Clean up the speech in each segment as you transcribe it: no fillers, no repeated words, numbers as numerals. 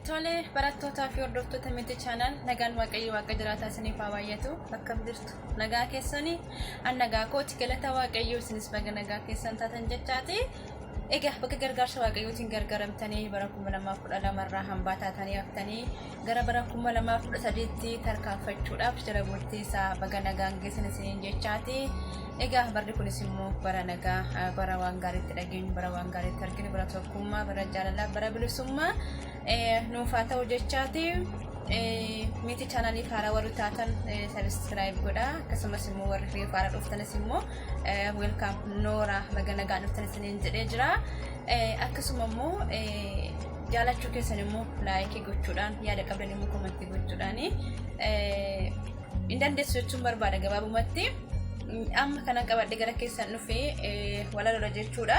Tole barattootaa fi hordoftoota miti chaanal nagaan waaqayyo waaqa jiraataa isiniif haa baay'atu. Akkam jirtu? Nagaa keessanii? An nagaa kooti galata waaqayyo isinis baga nagaa keessan taatan jechaati. Egaa bakka gargaarsa waaqayyootiin gargaaramtanii bara 2012 irraa hambaa taatanii haftanii gara bara 2013tti tarkaanfachuudhaaf jala bultii isaa baga nagaan geessan isiniin jechaati. Egaa barri kunis immoo bara nagaa, bara waan gaariitti dhageenyu, bara waan gaariitti arginu, bara tokkummaa, bara jaalalaa, bara bilisummaa nuuf haa ta'u jechaati. Miti chaanaliif haaraa warri taatan sabiskiraayib godha. Akkasumas immoo warri reefu haaraa dhuftanis immoo weelkaam noora baga nagaan dhuftan isiniin jedhee jira. Akkasuma immoo jaalachuu keessan immoo laayikii gochuudhaan yaada qabdan immoo komentii gochuudhaan hin dandeessu jechuun barbaada gabaabumatti. Amma kanan qabadhe gara keessan dhufee walaloodha jechuudha.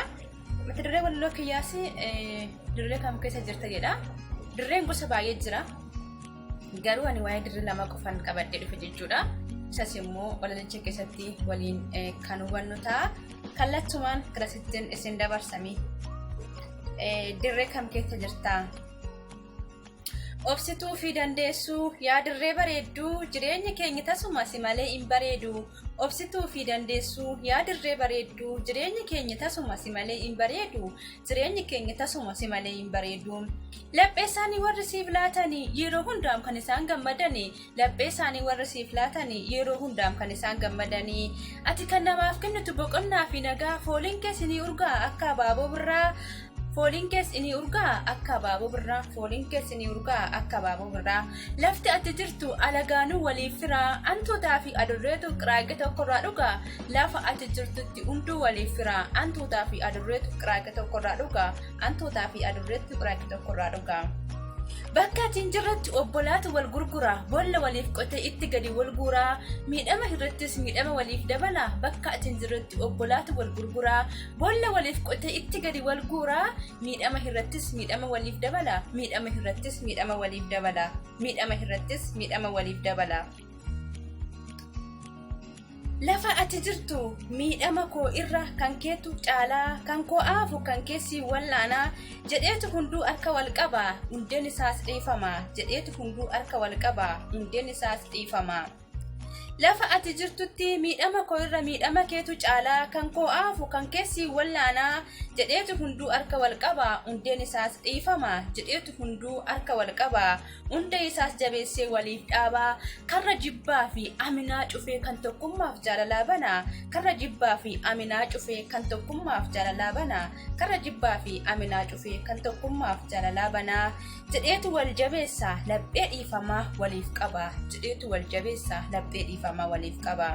Mata duree walaloo kiyyaas dirree kam keessa jirta jedha. Dirreen gosa baay'ee jira. Garuu ani waa'ee dirree lama qofan qabadhee dhufe jechuudha. Isas immoo walalicha keessatti waliin kan hubannu ta'a. Kallattumaan garasittiin isin dabarsami. Dirree kam keessa jirta? Obsituu fi dandeessuu yaa dirree bareedduu jireenyi keenya tasuma si malee hin bareedu. Obsituu fi dandeessuu yaa dirree bareedduu jireenyi keenya tasuma si malee hin bareedu. Jireenyi keenya tasuma si malee hin bareedu. Laphee isaanii warri siif laatanii yeroo hundaam kan isaan gammadanii. Laphee isaanii warri siif laatanii yeroo hundaam kan isaan gammadanii. Ati kan namaaf kennitu boqonnaa fi nagaa fooliin kees ni urgaa akka abaaboo birraa. Fooliin kees ni urgaa akka abaaboo birraa. Fooliin kees ni urgaa akka abaaboo birraa. Lafti ati jirtu alagaanuu waliif firaa. Antuutaa fi adurreetu qiraaqee tokkorraa dhugaa. Lafa ati jirtutti hunduu waliif firaa. Antuutaa fi adurreetu qiraaqee tokkorraa dhugaa. Antuutaa fi adurreetu qiraaqee tokkorraa dhugaa. Bakka ati hin jirretti obbolaatu wal gurgura, boolla waliif qotee itti gadi wal guura, miidhama irrattis miidhama waliif dabala. Bakka ati hin jirretti obbolaatu wal gurgura, boolla waliif qotee itti gadi wal guura, miidhama irrattis miidhama waliif dabala. Miidhama irrattis miidhama waliif dabala. Miidhama irrattis miidhama waliif dabala. Lafa ati jirtu miidhama koo irra kan keetu caalaa, kan koo aafu kan kee siin wal'aanaa jedheetu hunduu harka wal qaba, hundeen isaas dhiifama jedheetu hunduu harka wal qaba, hundeen isaas dhiifama. Lafa ati jirtutti miidhama koo irra miidhama keetu caalaa, kan koo aafu kan kee siin wal'aanaa jedheetu hunduu harka wal qaba, hundeen isaas dhiifama jedheetu hunduu harka wal qaba. Hundee isaas jabeessee waliif dhaaba. Karra jibbaa fi aminaa cufee kan tokkummaaf jaalalaa bana. Karra jibbaa fi aminaa cufee kan tokkummaaf jaalalaa bana. Karra jibbaa fi aminaa cufee kan tokkummaaf jaalalaa bana. Jedheetu wal jabeessa laphee dhiifamaa waliif qaba. Jedheetu wal jabeessa laphee dhiifamaa waliif qaba.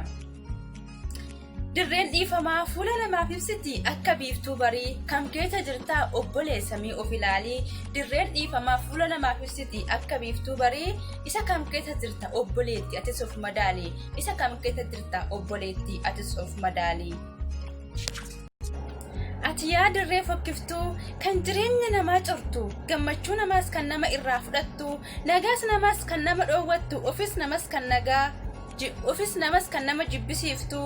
Dirreen dhiifamaa fuula namaaf ibsiti akka biiftuu barii kam keessa jirtaa obboleessa mee of ilaalii dirreen dhiifamaa fuula namaaf ibsiti akka biiftuu barii isa kam keessa jirta obboleetti atis of madaali isa kam keessa jirta obboleetti atis of madaali. Ati yaa dirree fokkiftuu kan jireenya namaa cortu gammachuu namaas kan nama irraa fudhattu nagaas namaas kan nama dhoowwattu ofis namas kan nagaa ofis namas kan nama jibbisiiftu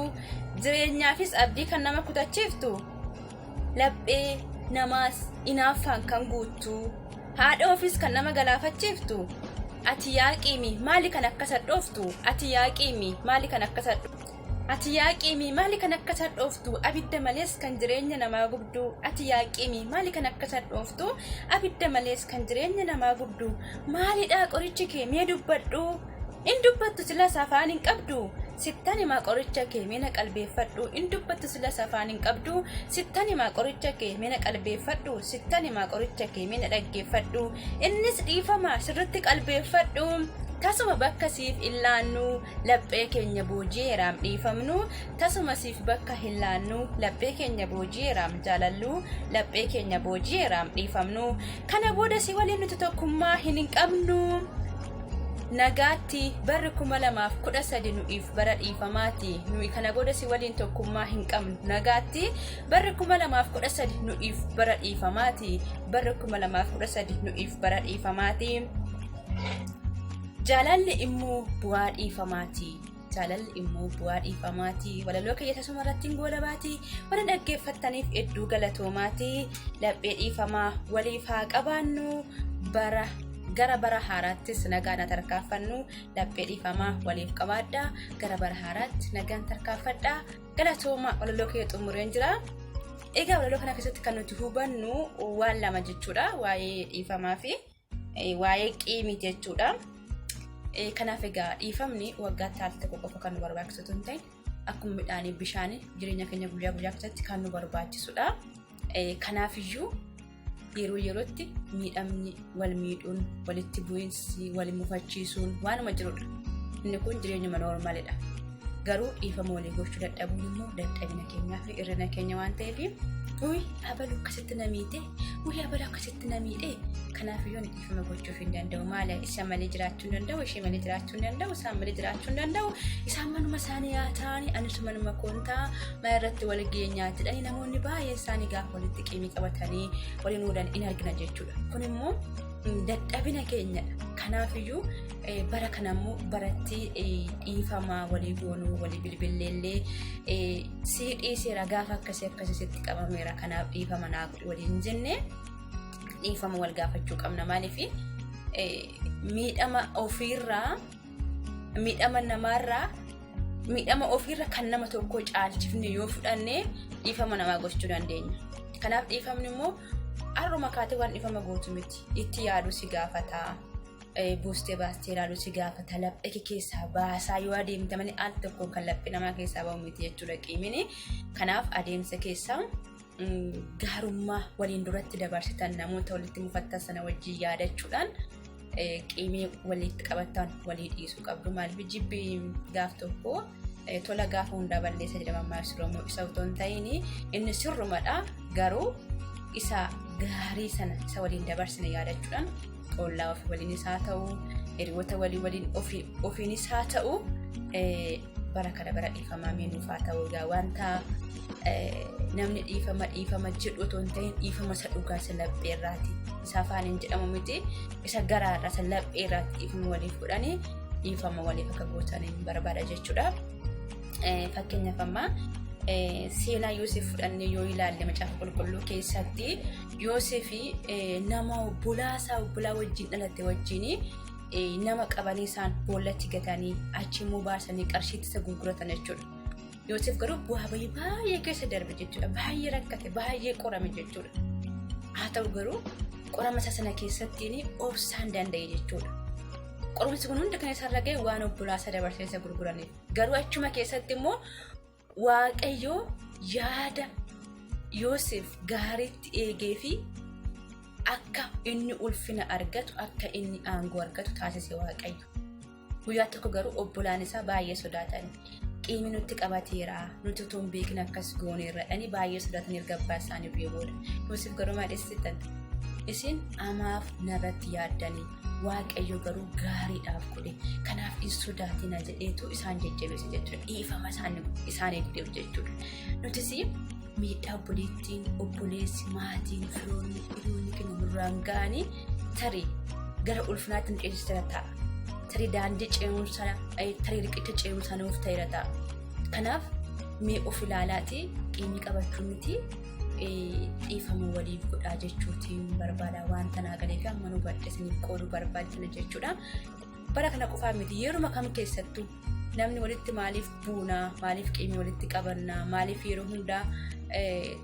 jireenyaafis abdii kan nama kutachiiftu laphee namaas inaaffaan kan guuttu haadha ofis kan nama galaafachiiftu ati yaa qiimi maali kan akkas hadhooftu ati yaa qiimi maali kan akkas hadhooftu Ati yaa qiimii maali kan akkas hadhooftu abidda malees kan jireenya namaa gubdu ati yaa qiimii maali kan akkas hadhooftu abidda malees kan jireenya namaa gubdu maalidhaa qorichi kee mee dubbadhu in dubbattu silas afaan hin qabdu sittan himaa qoricha kee mee na qalbeeffadhu in dubbattu silas afaan hin qabdu sittan himaa qoricha kee mee na qalbeeffadhu sittan himaa qoricha kee mee na dhaggeeffadhu innis dhiifama sirritti qalbeeffadhu tasuma bakka siif hin laannu Laphee keenya booji'eeraam dhiifamnu tasuma siif bakka hin laannu laphee keenya booji'eeraam jaalallu laphee keenya booji'eeraam dhiifamnu kana booda si waliin nuti tokkummaa hin qabnu. Nagaatti barri 2013 nu'iif bara dhiifamaati. Nuyi kana booda si waliin tokkummaa hin qabnu. Nagaatti barri 2013 nu'iif bara dhiifamaati. Barri 2013 nu'iif bara dhiifamaati. Jaalalli immoo bu'aa dhiifamaati. Jaalalli immoo bu'aa dhiifamaati. Walaloo kiyya tasuma irratti hin goolabaati. Warra dhaggeeffattaniif hedduu galatoomaati. Laphee dhiifamaa waliif haa qabaannu. Bara gara bara haaraattis nagaan haa tarkaanfannu. Laphee dhiifamaa waliif qabaadhaa. Gara bara haaraatti nagaan tarkaanfadhaa. Galatooma walaloo kee xumureen jira. Egaa walaloo kana keessatti kan nuti hubannu waan lama jechuudha. Waa'ee dhiifamaa fi waa'ee qiimii jechuudha. Kanaaf egaa dhiifamni waggaatti al tokko qofa kan nu barbaachisu otoo hin ta'in akkuma midhaanii bishaanii jireenya keenya guyyaa guyyaa keessatti kan nu barbaachisudha. Kanaafiyyuu yeroo yerootti miidhamni wal miidhuun walitti bu'iinsi wal mufachiisuun waanuma jirudha. Inni kun jireenyuma noormaalidha. Garuu dhiifama walii gochuu dadhabuun immoo dadhabina keenyaa fi hir'ina keenya waan ta'eef uyi abalu akkasitti na miite uyi abalu akkasitti na miidhe kanaaf iyyuu ani dhiifama gochuuf hin danda'u maali isa malee jiraachuu hin danda'u ishee malee jiraachuu hin danda'u isaan malee jiraachuu hin danda'u isaan manuma isaanii haa ta'anii anis manuma koon ta'a mana irratti wal geenyaa jedhanii namoonni baay'een isaanii gaafa walitti qiimii qabatanii waliin oolan in argina jechuudha. Kun immoo dadhabina keenyadha. Kanaafiyyuu bara kana immoo baratti dhiifamaa walii goonuu walii bilbilleellee sii dhiiseera gaafa akkasii akkasii sitti qabameera kanaaf dhiifama naa godhi waliin jenne dhiifama wal gaafachuu qabna maaliif miidhama ofiirraa miidhama namaarraa miidhama ofiirra kan nama tokkoo caalchifne yoo fudhanne dhiifama namaa gochuu dandeenya. Kanaaf dhiifamni immoo har'uma kaatee waan dhiifama gootu miti. Itti yaaduu si gaafata. Buustee baastee ilaaluu si gaafata. Laphee kee keessaa baasaa yoo adeemte malee al tokkoon kan laphee namaa keessaa bahu miti jechuudha qiimini. Kanaaf adeemsa keessaa gaarummaa waliin duratti dabarsitan namoota walitti mufattan sana wajjin yaadachuudhaan qiimii walitti qabattan walii dhiisuu qabdu. Maaliif jibbi gaaf tokko tola gaafa hundaa balleessa jedhama ammaas Oromoo isa otoo hin ta'in inni sirrumadha garuu isa gaarii sana isa waliin dabarsine yaadachuudhaan ollaa ofii waliinis haa ta'u hiriyoota walii waliin ofiinis haa ta'u bara kana bara dhiifamaa mee nuuf haa ta'u egaa wanta namni dhiifama dhiifama jedhu otoo hin ta'in dhiifama isa dhugaa isa lapheerraati isa afaaniin jedhamu miti isa garaarraa isa lapheerraati dhiifama waliif godhanii dhiifama waliif akka gootaniin barbaada jechuudha. Fakkeenyaaf amma seenaa Yoosef fudhannee yoo ilaalle macaafa qulqulluu keessatti Yoosef nama obbolaasaa obbolaa wajjin dhalate wajjin nama qabanii isaan boollatti gatanii achi immoo baasanii qarshiitti isa gurguratan jechuudha. Yoosef garuu bu'aa bayii baay'ee keessa darbe jechuudha. Baay'ee rakkate, baay'ee qorame jechuudha. Haa ta'u garuu qorama isaa sana keessattiin obsaan danda'e jechuudha. Qorumsi kun hundi kan isarra ga'e waan obbolaasaa dabarsee isa gurguraniif. Garuu achuma keessatti immoo Waaqayyo yaada Yoosef gaariitti eegee fi akka inni ulfina argatu, akka inni aangoo argatu taasise Waaqayyo. Guyyaa tokko garuu obbolaan isaa baay'ee sodaatan. Qiimi nutti qabateera, nuti utuu hin beekin akkas gooneerra jedhanii baay'ee sodaatan erga abbaa isaanii du'ee booda. Yoosef garuu maal dhiyeessitan? Isin amaaf narratti yaaddanii, Waaqayyo garuu gaariidhaaf godhe. Kanaaf hin sodaatina jedheetu isaan jajjabeesse jechuudha. Dhiifama isaanii godheef jechuudha. Nutis miidhaa obboleettiin, obboleessi, maatiin, firoonni, hiriyoonni keenya nurraan ga'anii tarii gara ulfinaatti nu ceesisera ta'a. Tarii daandii ce'umsa, tarii riqicha ce'umsa nuuf ta'eera ta'a. Kanaaf mee of ilaalaatii qiimii qabachuu miti dhiifama waliif godhaa jechuutiin barbaada waan tanaa galee fi amma nu hubadhe isiniif qooduu barbaade sana jechuudha. Bara kana qofaa miti yeruma kam keessattuu namni walitti maaliif buunaa maaliif qiimii walitti qabannaa maaliif yeroo hundaa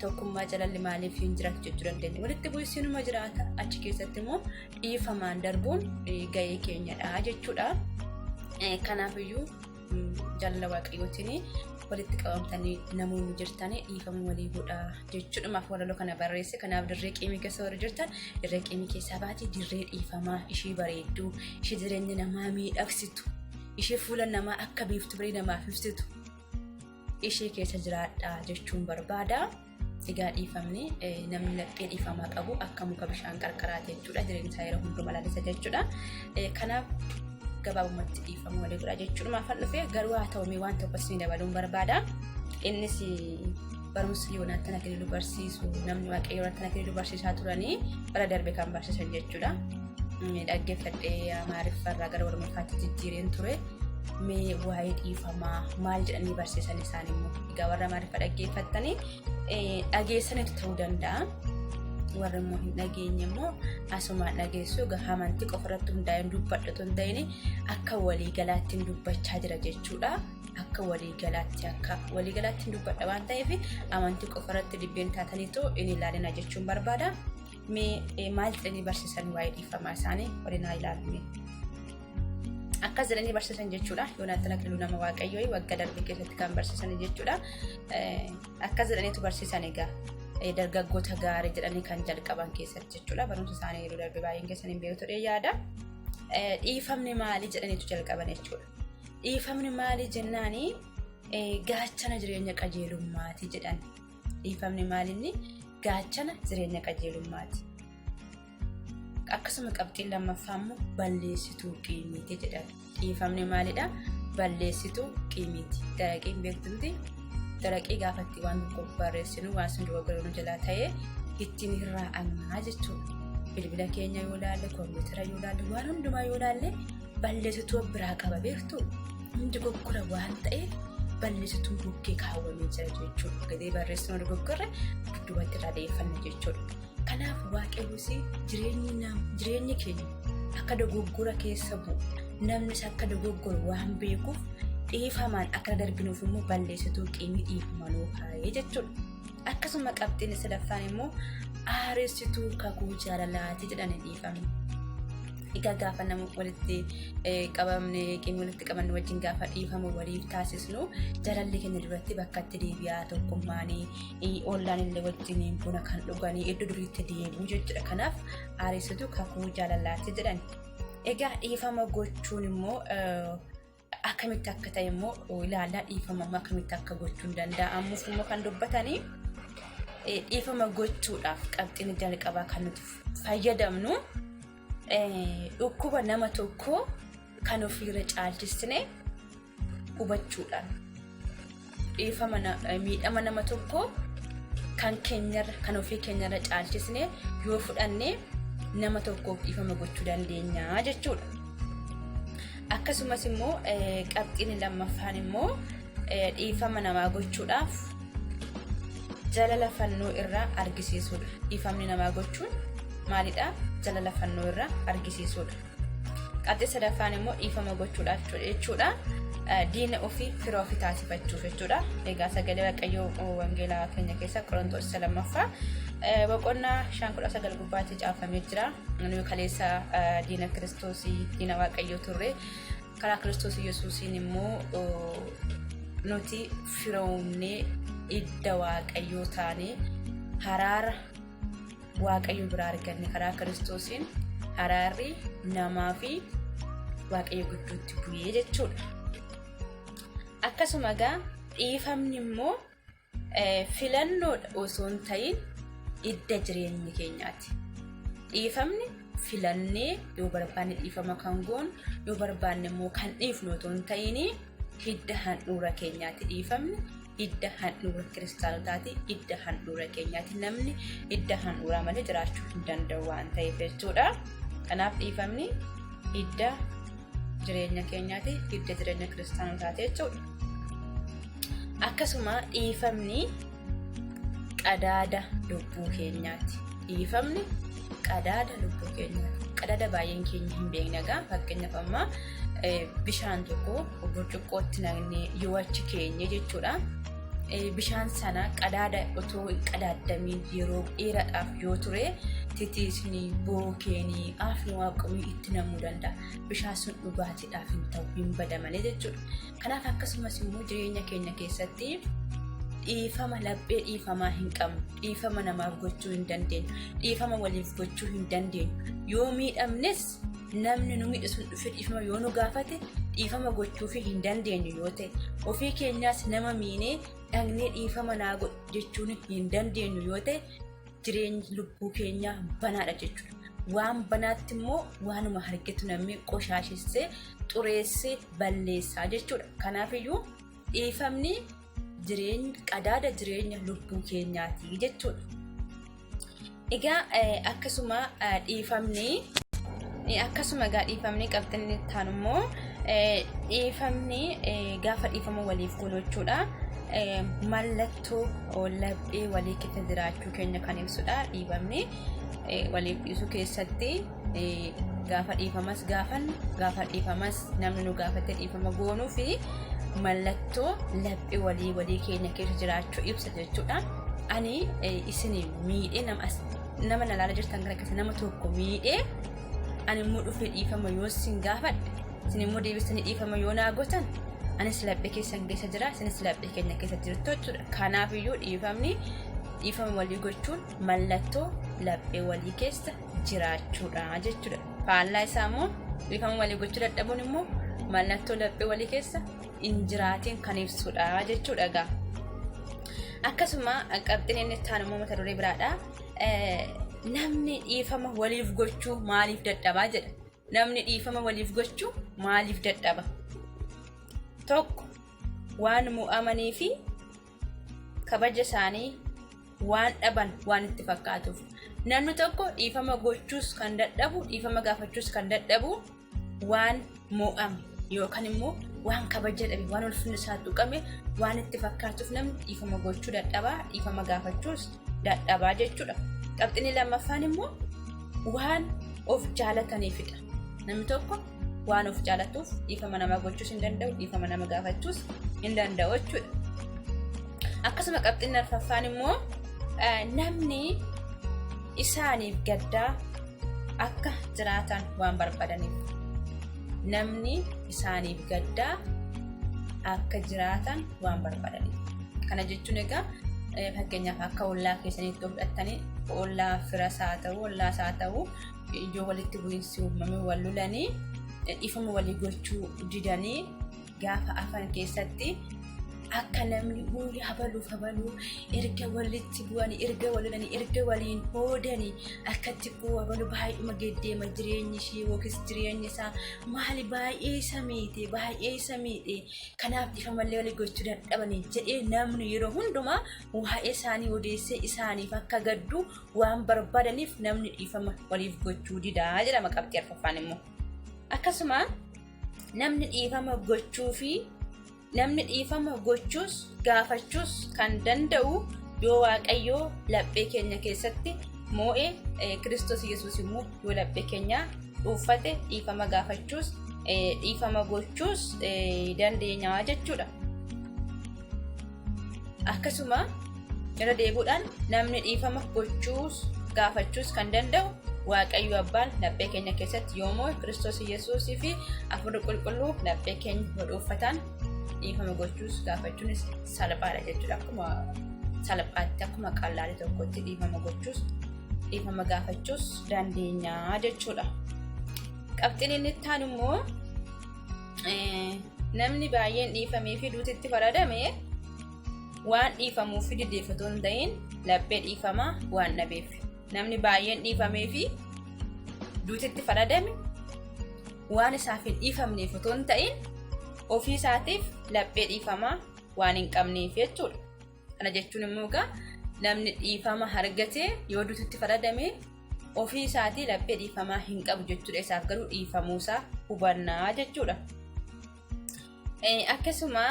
tokkummaa jalalli maaliif hin jiraatu jechuu dandeenya. Walitti bu'iinsinuma jiraata achi keessatti immoo dhiifamaan darbuun gahee keenyadha jechuudha. Kanaafiyyuu jaalala waaqayyootiin walitti qabamtanii namoonni jirtan dhiifama walii godhaa jechuudhumaaf walaloo kana barreesse. Kanaaf dirree qiimii keessa warri jirtan dirree qiimii keessaa baatee dirree dhiifamaa ishee bareedduu ishee jireenya namaa miidhagsitu ishee fuula namaa akka biiftu barii namaaf ibsitu ishee keessa jiraadhaa jechuun barbaada. Egaa dhiifamni namni laphee dhiifamaa qabu akka muka bishaan qarqaraati jechuudha. Jireenya isaa yeroo hundumaa lalisa jechuudha. Kanaaf gabaabumatti dhiifama walii godha jechuudha. Maafan dhufe garuu haa ta'u mee waan tokko isin dabaluun barbaada. Innis barumsa Yoonaattan Akiliiluu barsiisu namni waaqayyo Yoonaattan Akiliiluu barsiisaa turanii bara darbe kan barsiisan jechuudha. Dhaggeeffadhee Amaariffaarraa gara Oromiffaatti jijjiireen ture. Mee waa'ee dhiifamaa maal jedhanii barsiisan isaan immoo egaa warra Amaariffa dhaggeeffattanii dhageessanitu ta'uu danda'a. Warri immoo hin dhageenye immoo asumaan dhageessu. Egaa amantii qofa irratti hundaa'een dubbadha otoo hin ta'in akka waliigalaatti dubbachaa jira jechuudha. Akka waliigalaatti akka waliigalaatti dubbadha waan ta'eef amantii qofa irratti dibbeen taataniitu hin ilaalina jechuun barbaada. Mee maal jedhanii barsiisan waa'ee dhiifamaa isaanii waliin haa ilaallu. Akkas jedhanii barsiisan jechuudha. Yoonaatan Akiluu nama Waaqayyoo waggaa darbe keessatti kan barsiisan jechuudha. Akkas jedhaniitu barsiisan egaa dargaggoota gaarii jedhanii kan jalqaban keessatti jechuudha. Barumsa isaanii yeroo darbe baay'een keessan hin beektu jedhee yaada. Dhiifamni maali jedhaniitu jalqaban jechuudha. Dhiifamni maali jennaani gaachana jireenya qajeelummaati jedhan. Dhiifamni maalinni gaachana jireenya qajeelummaati. Akkasuma qabxiin lammaffaa immoo balleessituu qiimiiti jedhan. Dhiifamni maalidha? Balleessituu qiimiiti. Daraqiin beektu miti. Daraqii gaafa itti waan tokko barreessinu waan sun dogoggora nu jalaa ta'ee ittiin irraa agnaa jechuudha. Bilbila keenya yoo ilaalle, kompiitara yoo ilaalle, waan hundumaa yoo ilaalle balleessituu biraa qaba beektu. Hundi dogoggora waan ta'eef balleessituun bukkee kaawwamee jira jechuudha. Gadee barreessinu dogoggorre dudduubatti irraa deeffanna jechuudha. Kanaaf Waaqayyos jireenyi keenya akka dogoggora keessa bu'u namnis akka dogoggoru waan beekuuf dhiifamaan akka darbinuuf immoo balleessituu qiimii dhiifama nuu kaa'ee jechuudha. Akkasuma qabxiin sadaffaan immoo aaressituu kakuu jaalalaati jedhanii dhiifamni. Egaa gaafa nama walitti qabamne qiimii walitti qabanne wajjin gaafa dhiifama waliif taasisnu jaalalli keenya duratti bakka itti deebi'aa tokkummaanii ollaan illee wajjin buna kan dhuganii iddoo duriitti deebi'u jechuudha. Kanaaf aaressitu kakuu jaalalaati jedhan. Egaa dhiifama gochuun immoo akkamitti akka ta'e immoo ilaallaa dhiifama immoo akkamitti akka gochuun danda'amuuf immoo kan dubbatanii dhiifama gochuudhaaf qabxiin jalqabaa kan nuti fayyadamnu dhukkuba nama tokkoo kan ofiirra caalchisne hubachuudhaan dhiifama miidhama nama tokkoo kan keenyarra kan ofii keenyarra caalchisne yoo fudhanne nama tokkoof dhiifama gochuu dandeenya jechuudha. Akkasumas immoo qabxiin lammaffaan immoo dhiifama namaa gochuudhaaf jaalala fannoo irraa argisiisuudha. Dhiifamni namaa gochuun maalidha? Jaalala fannoo irraa argisiisuudha. Qabxii sadaffaan immoo dhiifama gochuudhaaf jechuudha. Diina ofii fira ofii taasifachuuf jechuudha. Egaa sagalee Waaqayyoo wangeelaa keenya keessa Qorontoos isa lammaffaa boqonnaa 5:19 gubbaatti caafamee jira. Nuyi kaleessa diina Kiristoosii diina Waaqayyoo turre. Karaa Kiristoos Yesuusiin immoo nuti firoomnee idda Waaqayyoo taanee haraara Waaqayyo biraa arganne karaa Kiristoosiin haraarri namaa fi Waaqayyo gidduutti bu'ee jechuudha. Akkasuma egaa dhiifamni immoo filannoodha osoo hin ta'in idda jireenya keenyaati. Dhiifamni filannee yoo barbaanne dhiifama kan goonu yoo barbaanne immoo kan dhiifnu otoo hin ta'in hidda handhuura keenyaati dhiifamni hidda handhuura kiristaanotaati, hidda handhuura keenyaati. Namni hidda handhuuraa malee jiraachuu hin danda'u waan ta'eef jechuudha. Kanaaf dhiifamni hidda jireenya keenyaati, hidda jireenya kiristaanotaati jechuudha. Akkasuma dhiifamni qadaada lubbuu keenyaati. Dhiifamni qadaada lubbuu keenyaati. Qadaada baay'een keenya hin beekne egaa fakkeenyaaf amma bishaan tokko burcuqqootti naqnee yoo achi keenye jechuudha. Bishaan sana qadaada otoo hin qadaaddamiin yeroo dheeraadhaaf yoo ture titiisni, bookeenii, aafni waaqumii itti namuu danda'a. Bishaan sun dhugaatiidhaaf hin ta'u hin bada malee jechuudha. Kanaaf akkasumas immoo jireenya keenya keessatti dhiifama laphee dhiifamaa hin qabnu. Dhiifama namaaf gochuu hin dandeenyu. Dhiifama waliif gochuu hin dandeenyu. Yoo miidhamnes namni nu miidhe sun dhufee dhiifama yoo nu gaafate dhiifama gochuufii hin dandeenyu yoo ta'e ofii keenyaas nama miinee dhaqnee dhiifama naa godhu jechuun hin dandeenyu yoo ta'e jireenyi lubbuu keenyaa banaadha jechuudha. Waan banaatti immoo waanuma argetu namni qoshaashessee xureessee balleessaa jechuudha. Kanaafiyyuu dhiifamni jireenya qadaada jireenya lubbuu keenyaati jechuudha. Egaa akkasuma dhiifamni akkasuma egaa dhiifamni qabxinni taanu immoo dhiifamni gaafa dhiifama waliif goonu jechuudha. mallattoo laphee walii keessa jiraachuu keenya kan ibsudha. Dhiifamni waliif dhiisuu keessatti gaafa dhiifamas gaafannu gaafa dhiifamas namni nu gaafate dhiifama goonuu fi mallattoo laphee walii walii keenya keessa jiraachuu ibsa jechuudha. Ani isin miidhee nama na laala jirtan kana keessa nama tokko miidhee ani immoo dhufee dhiifama yoo isin gaafadhe isin immoo deebistanii dhiifama yoo naa gootan anis laphee keessan keessa jira isinis laphee keenya keessa jirtu jechuudha. Kanaaf iyyuu dhiifamni dhiifama walii gochuun mallattoo laphee walii keessa jiraachuudha jechuudha. Faallaa isaa immoo dhiifama walii gochuu dadhabuun immoo mallattoo laphee walii keessa hin jiraatiin kan ibsudha jechuudha egaa. Akkasuma qabxiin inni itti aanu immoo mata duree biraadha. Namni dhiifama waliif gochuu maaliif dadhabaa jedha. Namni dhiifama waliif gochuu maaliif dadhaba? Tokko waan mo'amanii fi kabaja isaanii waan dhaban waan itti fakkaatuuf. Namni tokko dhiifama gochuus kan dadhabu, dhiifama gaafachuus kan dadhabu waan mo'ame yookaan immoo waan kabaja dhabe, waan ulfinni isaa tuqame waan itti fakkaatuuf namni dhiifama gochuu dadhabaa, dhiifama gaafachuus dadhabaa jechuudha. Qabxiin lammaffaan immoo waan of jaalataniifidha. Namni tokko waan of jaalatuuf dhiifama namaa gochuus hin danda'u, dhiifama nama gaafachuus hin danda'u jechuudha. Akkasuma qabxiin arfaffaan immoo namni isaaniif gaddaa akka jiraatan waan barbaadaniif. Namni isaaniif gaddaa akka jiraatan waan barbaadaniif. Kana jechuun egaa fakkeenyaaf akka ollaa keessaniitti fudhattanii ollaa firas haa ta'u ollaas haa ta'u ijoo walitti bu'iinsi uumamee wal lolanii dhiifama walii gochuu didanii gaafa afan keessatti akka namni uuyya habaluuf habaluu erga walitti bu'anii erga wal lolanii erga waliin hoodanii akkatti koo habalu baay'uma geddeema jireenyi ishii yookiis jireenyi isaa maali baay'ee isa miite baay'ee isa miidhe kanaaf dhiifamallee walii gochuu dadhabanii jedhee namni yeroo hundumaa waa'ee isaanii odeessee isaaniif akka gaddu waan barbaadaniif namni dhiifama waliif gochuu didaa jedhama qabxii arfaffaan immoo. Akkasuma namni dhiifama gochuu fi namni dhiifama gochuus gaafachuus kan danda'u yoo Waaqayyoo laphee keenya keessatti moo'e Kiristoos Yesuus immoo yoo laphee keenya dhuuffate dhiifama gaafachuus dhiifama gochuus dandeenya jechuudha. Akkasuma irra deebi'uudhaan namni dhiifama gochuus gaafachuus kan danda'u Waaqayyo Abbaan laphee keenya keessatti yoo moo'e Kiristoos Yesuusii fi Hafuurri Qulqulluu laphee keenya yoo dhuuffatan dhiifama gochuus gaafachuunis salphaadha jechuudha. Akkuma salphaatti akkuma qallaalii tokkotti dhiifama gochuus dhiifama gaafachuus dandeenya jechuudha. Qabxiin inni itti aanu immoo namni baay'een dhiifamee fi duutitti faradame waan dhiifamuuf fi dideef otoo hin ta'in laphee dhiifamaa waan dhabeef. Namni baay'een dhiifamee fi duutitti faradame waan isaaf hin dhiifamneef otoo hin ta'in ofii isaatiif laphee dhiifamaa waan hin qabneef jechuudha. Kana jechuun immoo egaa namni dhiifama argatee yoo duutitti faradame ofii isaatii laphee dhiifamaa hin qabu jechuudha. Isaaf garuu dhiifamuusaa hubannaa jechuudha. Akkasuma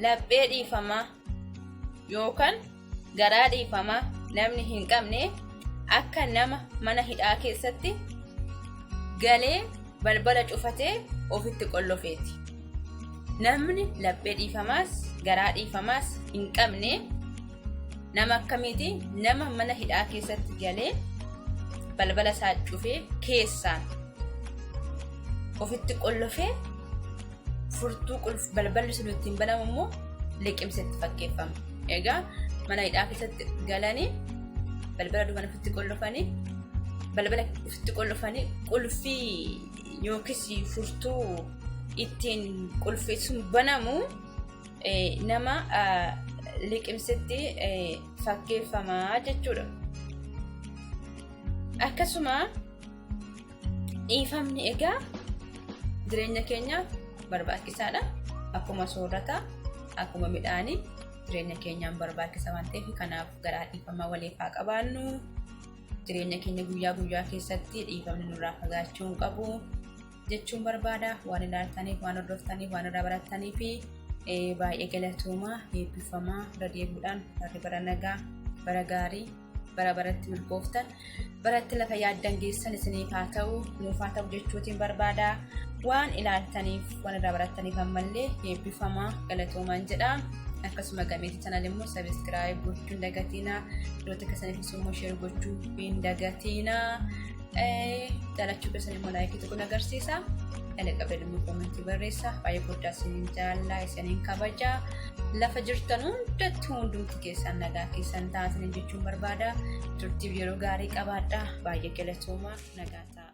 laphee dhiifamaa yookaan garaa dhiifamaa namni hin qabne akka nama mana hidhaa keessatti galee balbala cufatee ofitti qollofeeti. Namni laphee dhiifamaas garaa dhiifamaas hin qabne nama akkamiiti? Nama mana hidhaa keessatti galee balbala isaa cufee keessaan ofitti qollofee furtuu balballi sun ittiin banamu immoo liqimsetti fakkeeffama. Egaa mana hidhaa keessatti galanii balbala duuban ofitti qollofanii balbala ofitti qollofanii qulfii yookiis furtuu ittiin qulfii sun banamu nama liqimsetti fakkeeffama jechuudha. Akkasuma dhiifamni egaa jireenya keenyaaf barbaachisaadha. Akkuma soorataa, akkuma midhaanii jireenya keenyaan barbaachisa waan ta'eef kanaaf garaa dhiifamaa waliif haa qabaannu. Jireenya keenya guyyaa guyyaa keessatti dhiifamni nurraa fagaachuu hin qabu jechuun barbaada. Waan ilaaltaniif, waan hordoftaniif, waan irraa barattaniif Baay'ee galatoomaa, eebbifamaa. Irra deebi'uudhaan barri bara nagaa, bara gaarii, bara baratti milkooftan, baratti lafa yaaddan geessan isiniif haa ta'u, nuuf haa ta'u jechuutiin barbaada. Waan ilaaltaniif, waan irraa barattaniif ammallee eebbifamaa, galatoomaan jedha. Akkasuma Gameetii channel immoo subscribe gochuu hin dagatiinaa. Hiriyoota keessaniifis immoo share gochuu hin dagatiinaa. Jaalachuu keessan immoo like tokko agarsiisa. Yaada qabdan immoo comment barreessa. Baay'ee guddaa isiniin jaallaa, isiniin kabaja. Lafa jirtan hundatti hundumti keessan nagaa keessan taasisan jechuun barbaada. Turtiif yeroo gaarii qabaadha. Baay'ee galatoomaa, nagaa ta'a.